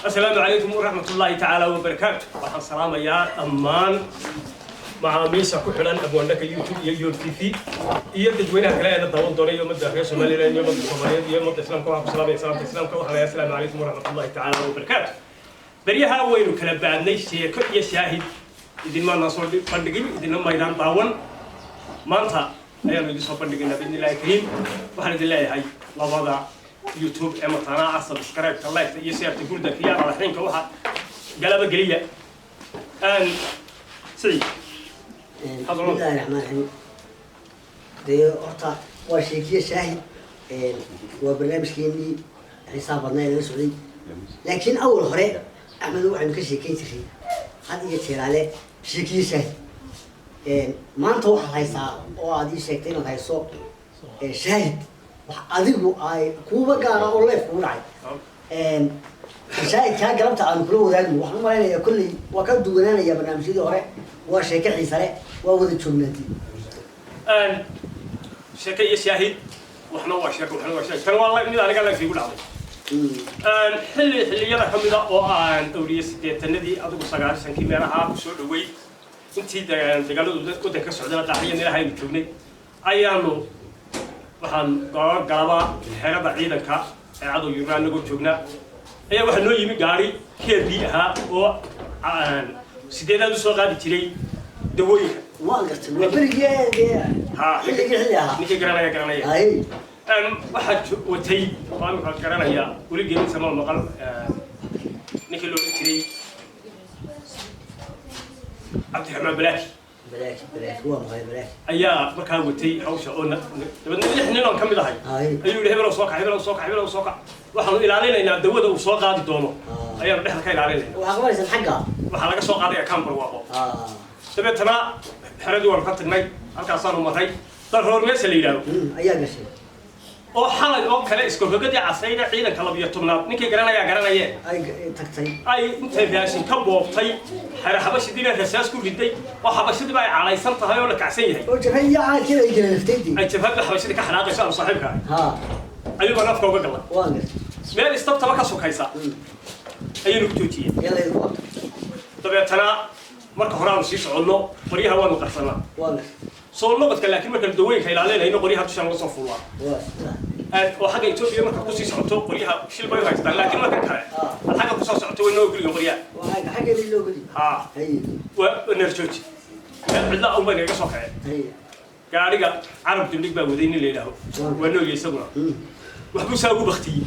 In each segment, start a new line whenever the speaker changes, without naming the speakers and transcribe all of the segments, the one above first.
Asalaamu calaykum waraxmat ullaahi tacaala wabarakaatu. Waxaan salaamayaa dhammaan macaamiisha ku xidhan Abwaandhaka YouTube iyo Your TV iyo dadweynaha kale ee na daawan doona iyo ummadda reer Somaliland iyo ummadda Soomaaliyeed iyo ummadda Islaamka. Waxaan ku salaamaya salaamta Islaamka. Waxaan leeyahay asalaamu calaykum waraxmat ullaahi tacaala wabarakaatu. Beryaha waynu kala baadnay, sheeko iyo shaahid idinmaanaan soo bandhigin, idinna maydaan daawan. Maanta ayaanu idin soo bandhigaynaa biidni illahi kariim. Waxaan idin leeyahay labada YouTube ee mataanaa, subscribe-ta, like-ta iyo share-ta, gurdanka iyo aqalaxiinka waxa galaba geliya. Siciid.
Bismillahi raxmaan raxiim. Dee horta waa sheekiye shaahid, waa barnaamijkeenii xiisaha badnaa ee lala socday. Laakiin awal hore, Axmedo, waxaynu ka sheekeyn jiray had iyo jeeraale sheekiye shaahid. Maanta waxaad haysaa oo aad ii sheegtay inaad hayso shaahid wax adigu ay kuuba gaara oo leef kugu dhacay. Shaahidkaa galabta aanu kula wadaagno, waxaan u malaynayaa kolley waa ka duwanaanaya barnaamijyadii hore. Waa sheeke xiisa leh, waa wada joognaati.
Sheeko iyo shaahid, waxna waa sheeko, waxna waa shaahid. Tan waa mid aniga life igu dhacday xilli xilliyada ka mida oo aan dhowriye 80-adii, adigu 90-kii meelaha kusoo dhawey, intii dagaaladu waddanka ka socdana, qaaxiya meelaha aynu joognay, ayaanu waxaan goor galaba xerada ciidanka ee cadow yurna anagoo joognaa ayaa waxaa noo yimi gaari KB ahaa oo sideedaad usoo qaadi jiray dawooyinka.
Waan gartay, waa berigii dee.
Ha.
Xilligii xilli ahaa.
Ninkii garanaya garanaya.
Hay.
Waxaa watay oo imika garanaya, weligeen inta ma maqal, ninkii la odhan jiray Cabdiraxmaan Balaaki.
Balaaki, Balaaki, waa maqlay Balaaki.
Ayaa markaa watay hawsha oo dabeedna lix nin oon ka mid ahay ayuu yihi: "Hebelow, soo kac, hebelow, soo kac, hebelow, soo kac." Waxaanu ilaalinaynaa dawada uu soo qaadi doono. Ayaanu dhexda ka ilaalinaynaa.
Waxaa qabanaysan xagga.
Waxaa laga soo qaadaya Cambar Waaqo. Dabeetana xeradii waanu ka tagnay, halkaasaanu maray Daroor meesha la yidhaahdo.
Ayaa gashay.
Oo xalay oo kale iskohogadii casayda ciidanka 12aad, ninkii garanayaa garanaye,
ay tagtay.
Ay intay raashin ka boobtay xere xabashidiina rasaas ku riday oo xabashidiiba ay calaysan tahay oo la kacsan yahay.
Oo jabhad iyo caadkeeda ay galalaftaydi.
Ay jabhadda xabashida ka xanaaqayso aanu saaxiibka ahay ayuu baan afka uga galay.
Waan gartay.
Meel istabtaba ka sokaysa ayaynu ku joojiyey.
Yalla idinku qabta.
Dabeetana marka hore aanu sii soconno qoryaha waanu qarsanaa.
Waan gartay.
Soo noqodka laakiin markaan dawooyinka ilaalinayno qoryaha dushaan laga soo fuulaa.
Waa sida.
Oo xagga Etoobiya markaad kusii socoto qoryaha shil bay u haystaan, laakiin markan kale aad xagga kusoo socoto way noo ogoliyin qoryaha.
Waa xaggeeda loo geli.
Ha.
Haye.
Waa nerjooji, meel cidla un bay nagaga soo kaceen. Gaadhiga Carab Dundhig baa waday, nin la yidhaaho waa noolya isaguna. Waxbuu saa ugu baktiyey.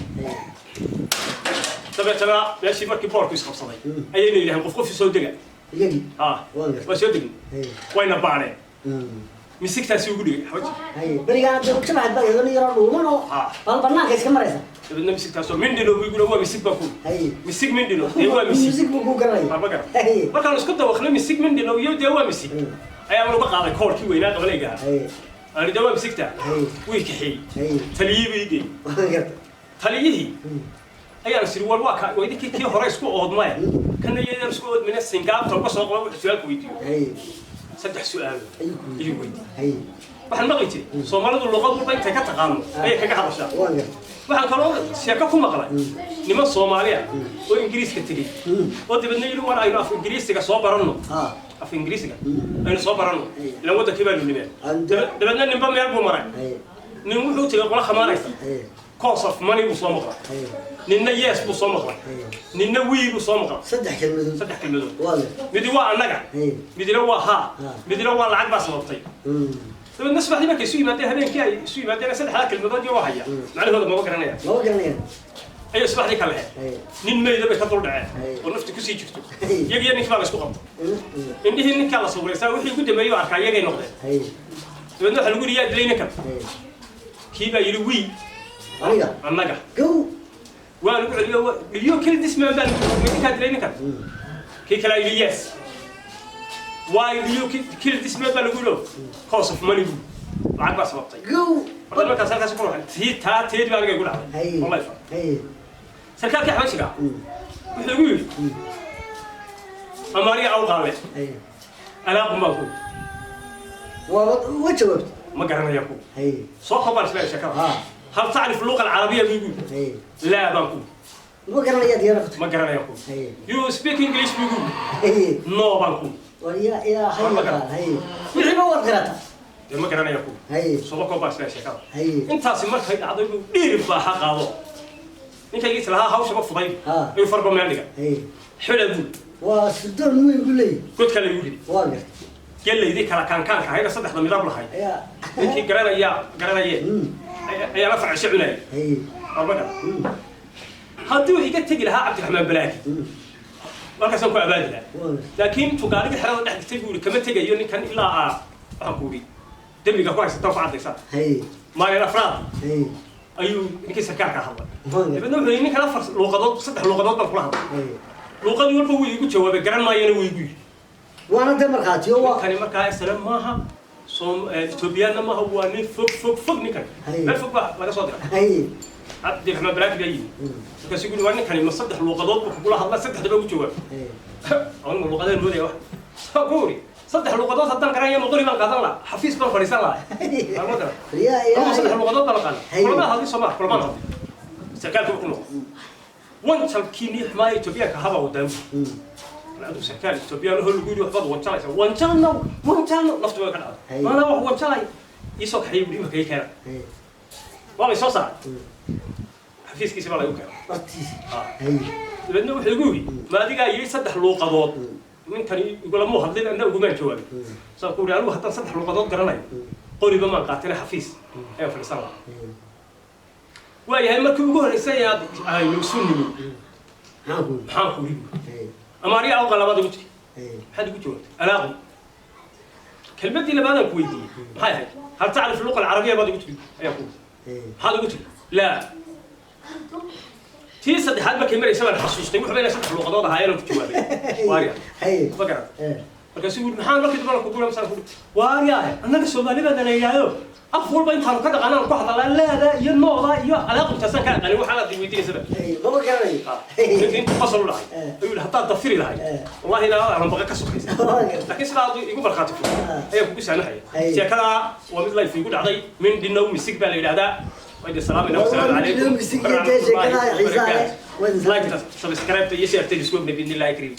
Dabeetana meeshii markii boorku isqabsaday ayayna yidhaaheen: "Qof qof soo dega."
Iyagii.
Ha.
Waan gartay.
Waa soo degin. Wayna baadheen. Misigtaasi ugu dhigay xawaji.
Haye, berigaan dee jabhad baa iyadoo nin yaroo dhuuman oo bal banaanka iska maraysa.
Dabeedna misigtaasoo mindhino buu iguna, waa misig baa ku misig mindhino, dee waa misig.
Misig buu kuu garanaya.
Ma garan. Markaan isku dawaqnay misig mindhino iyo dee waa misig, ayaan uga qaaday koorkii weynaa qabalayga ahaa. Ani dee waa misigta. Wii kaxeeyey. Taliyihii buu ii geeyey.
Waan gartay.
Taliyihii ayaan siri: "War, waa ka waa idinkii kii hore isku oodmaya, kana iyadaan isku oodmina, singaabta uga soo qaba wuxuu su-aalku weydiiyo." Saddex su-aalo
ayuu ku
ayuu weydiiyey. Waxaan maqli jiray Soomaalidu luqad walba intay ka taqaano ayay kaga hadashaa.
Waan gartay.
Waxaan kaloo sheeko ku maqlay niman Soomaali ah oo Ingiriiska tegey oo dabeedna yidhi: "War, aynu af Ingiriisiga soo baranno, af Ingiriisiga aynu soo baranno, ilaan waddankii baanu nimeen." Dabeedna ninba meel buu maray. Nin wuxuu tegey qola khamaaraysa, "cause of money" buu soo maqlay. Ninna "yes" buu soo maqlay. Ninna "we" buu soo maqlay.
Saddex kelmadood.
Saddex kelmadood.
Waan gartay.
Midi waa annaga, midina waa haa, midina waa lacag baa sababtay. Dabeedna subaxdii markay isu yimaadeen, habeenkii ay isu yimaadeen, saddexdaa kelmadood iyo waa haya macnahooda maba garanaya.
Maba garanayaan.
Ayay subaxdii ka leheen. Nin meyda bay ka dul dhaceen oo nafti kusii jirto. Iyagiyo ninkii baa la isku qabtay. Indhihii ninkaa la sawiray saa wixii ugu dambeeyey oo arkaa iyagay noqdeen. Dabeedna waxaa lagu yidhi: "Yaa dilay ninkan?" Kii baa yidhi: "We."
Aniga.
Annaga.
Gow.
Waa lagu celiyo: "You kill this man?" baa lagu yidhi. "Ninkaa dilay ninkan?" Kii kalaa yidhi: "Yes." "Why do you kill this man?" baa lagu yidhi. "Cause of money" buu, lacag baa sababtay.
Gow.
Marka markaas halkaas ku ruxay tii taa teedi baa aniga igu dhacday. Wallahi fa sarkaalkii xabashiga wuxuu igu yidhi: "Amaaniga aw qaale." "Alaaqun" baan ku yidhi.
Waa jawaabtay.
"Ma garanaya" ku. Soo kobaan isleeyahay sheekada. "هل تعرف اللغة العربية؟" buu igu yidhi. "لا" baan ku yidhi.
Ma garanayaa diyaarad?
Ma garanayaan ku.
Haye.
"You speak English?" buu igu yidhi. "No," baan ku.
War yaa ilaahay
War ma
yaqaan. Haye, wixiiba waad garata.
Dee ma garanayaan ku.
Haye.
Soba koo baa isla sheekada.
Haye.
Intaasi markay dhacday buu dhiiri baaxa qaado ninkaygii islahaa hawshaba fuday. Ayuu farba meel dhiga.
Haye.
Xidha buu.
Waa sirdoon weyn buu leeyahay.
Godka la igu riday.
Waa garta.
Gelaydii kala kaankaanka ahayd, saddexda midab lahayd,
ayaa
ninkii garanaya garanaye, ayaa la farcisho cunaya.
Haye.
War ma garan. Haddii uu iga tegi lahaa Cabdiraxmaan Balaaki, markaasaan ku abaadi lahaa.
Waa garta.
Laakiin intuu gaarigii xerada dhex dhigtay buu yidhi, kama tegayo ninkan ilaa aa waxaan ku yidhi dembiga ku haysataan ku caddaysaa.
Haye.
Maalin afraad
Haye.
ayuu ninkii sarkaalka hadlay.
Waa garta.
Dabeedna wuxuu yidhi, ninkan afar luuqadood, saddex luuqadood baan kula hadlay.
Haye.
Luuqadii walba wuu iigu jawaabay, garan maayana wuu igu yidhi.
Waana dee markhaatiyo waa.
Ninkani markaa isla maaha Soom Etoobiyaanna maaha, waa nin fog fog fog ninkan.
Haye.
Meel fog baa laga soo diray.
Haye.
Cabdiraxmaan Balaaki baa yimi. Markaasuu yidhi, waa ninkani ma saddex luuqadood buu kugula hadlaa, saddexdaba ugu jawaabay?
Haye.
Anigu luuqadeen moodaya wax soo ku uri, saddex luuqadood haddaan garanaya ma qori baan qaadan lahaa, xafiis baan fadhiisan lahaa? Ma garan.
Yaa
Anigu
ilaahay.
Saddex luuqadood baan aqaana.
Haye.
Kulamaan hadli Soomaa, kulamaan hadli. Sarkaalka ku noqo wanjalkii nii xumaaya Etoobiyaanka habaa wadaan. Adu sarkaal Etoobiyaan hor lagu yidhi waxbaad wanjalaysa, wanjalno wanjalno, naftu way ka dhacday.
Haye.
Maanaa wax wanjalay iisoo kaxeeyey buuri, imaka ii keena.
Haye.
Waa lay soo saaray, xafiiskiisi baa lagu keenay.
Hortiisa.
Ah.
Haye.
Dabeedna wuxuu igu yidhi, ma adigaa yidhi saddex luuqadood ninkani igulamuu hadlin, anna ugumaan jawaabin? Saan ku yidhi, anigu haddaan saddex luuqadood garanayo qoriba maan qaatina, xafiis ayaan fadhiisan lahaa. Waayahay, markii ugu horreysay aad aynu isu nimi,
maxaan ku
maxaan ku yidhi buuri?
Haye.
Amaariya awqa labaad igu tiri.
Haye.
Maxaad igu jawaabtay? Alaaqu. Kelmaddii labaadaan ku weydiiyey maxay ahayd? "هل تعرف اللغة العربية?" baad igu tiri ayaan ku yidhi.
Haye.
Maxaad igu tiri? Laa. Tii saddexaad markay maraysa baan xasuustay wuxuu inay saddex luuqadood ahaayeen aan ku jawaabay. Waarya.
Haye.
Ma garan.
Eh.
Markaasuu yidhi, maxaan markii dambe ku guura masaan ku waaryahay, annaga Soomaali baa nala yidhaahdo, af walba intaanu ka dhaqanaan ku hadalaa, laada iyo nooda iyo alaaqubtaasaan ka aqaanin, waxaan aad weydiinaysaba.
Haye, maba garanayo.
Ninkii intuu qosol u dhacay
Eh.
ayuu yidhi, haddaad dafiri lahayd,
Eh.
wallahi inaad aanan baqa ka sokaysa,
Waa garta.
laakiin sidaa aad igu markhaati furtay ayaa kugu saamaxaya.
Haye.
Sheekadaa waa mid life igu dhacday. Min dhinow misig baa la yidhahdaa. Waa idin salaamayna, wasalaamu
Waa
calaykum
min dhinow misig iyo dee sheekadaa xiisaha leh. Waa idin
like, subscribe iyo share isku ogna biidnillahi kariim.